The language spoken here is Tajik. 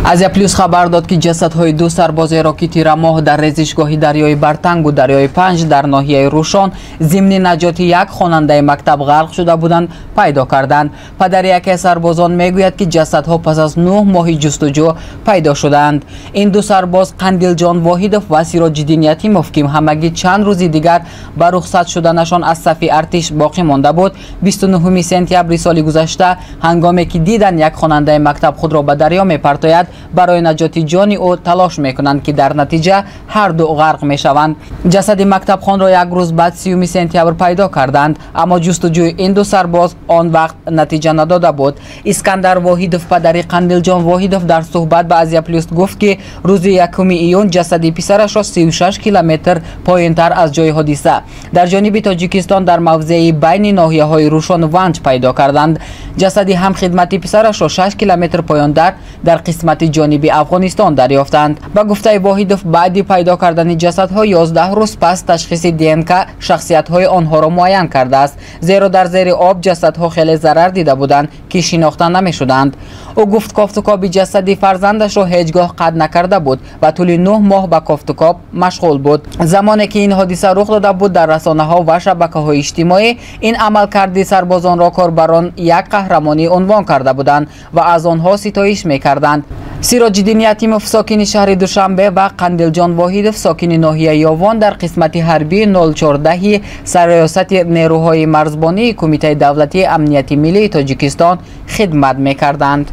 Азия Плюс хабар дод, ки ҷасадҳои ду сарбозеро, ки тирамоҳ дар резишгоҳи дарёи Бартангу дарёи Панҷ дар ноҳияи Рӯшон зимни наҷоти як хонандаи мактаб ғарқ шуда буданд, пайдо карданд. Падари яке аз сарбозон мегӯяд, ки ҷасадҳо пас аз 9 моҳи ҷустуҷӯ пайдо шудаанд. Ин ду сарбоз Қандилҷон Воҳидов ва Сироҷиддин Ятимов, ки ҳамагӣ чанд рӯзи дигар ба рухсат шуданашон аз сафи артиш боқӣ монда буд, 29 сентябри соли гузашта, ҳангоме ки диданд як хонандаи мактаб худро ба дарё мепартояд, барои наҷоти ҷони ӯ талош мекунанд, ки дар натиҷа ҳар ду ғарқ мешаванд. Ҷасади мактабхонро як рӯз баъд 30 сентябр пайдо карданд, аммо ҷустуҷӯи ин ду сарбоз он вақт натиҷа надода буд. Искандар Воҳидов, падари Қандилҷон Воҳидов, дар суҳбат ба Азия Плюс гуфт, ки рӯзи 1 июн ҷасади писарашро 36 километр поёнтар аз ҷои ҳодиса дар ҷониби Тоҷикистон дар мавзеи байни ноҳияҳои Рӯшону Ванҷ пайдо карданд. Ҷасади ҳамхидмати писарашро 6 километр поёнтар дар қисмати ҷониби Афғонистон дарёфтанд. Ба гуфтаи Воҳидов, баъди пайдо кардани ҷасадҳо 11 рӯз пас ташхиси ДНК шахсиятҳои онҳоро муайян кардааст, зеро дар зери об ҷасадҳо хеле зарар дида буданд, ки шинохта намешуданд. Ӯ гуфт, кофтукоби ҷасади фарзандашро ҳеҷ гоҳ қатъ накарда буд ва тӯли 9 моҳ ба кофтукоб машғул буд. Замоне ки ин ҳодиса рух дода буд, дар расонаҳо ва шабакаҳои иҷтимоӣ ин амалкарди сарбозонро корбарон як қаҳрамонӣ унвон карда буданд ва аз онҳо ситоиш мекарданд. Сироҷиддин Ятимов, сокини шаҳри Душанбе, ва Қандилҷон Воҳидов, сокини ноҳияи Ёвон, дар қисмати ҳарбии 014 сарриёсати нерӯҳои марзбонии Кумитаи давлатии амнияти миллии Тоҷикистон хидмат мекарданд.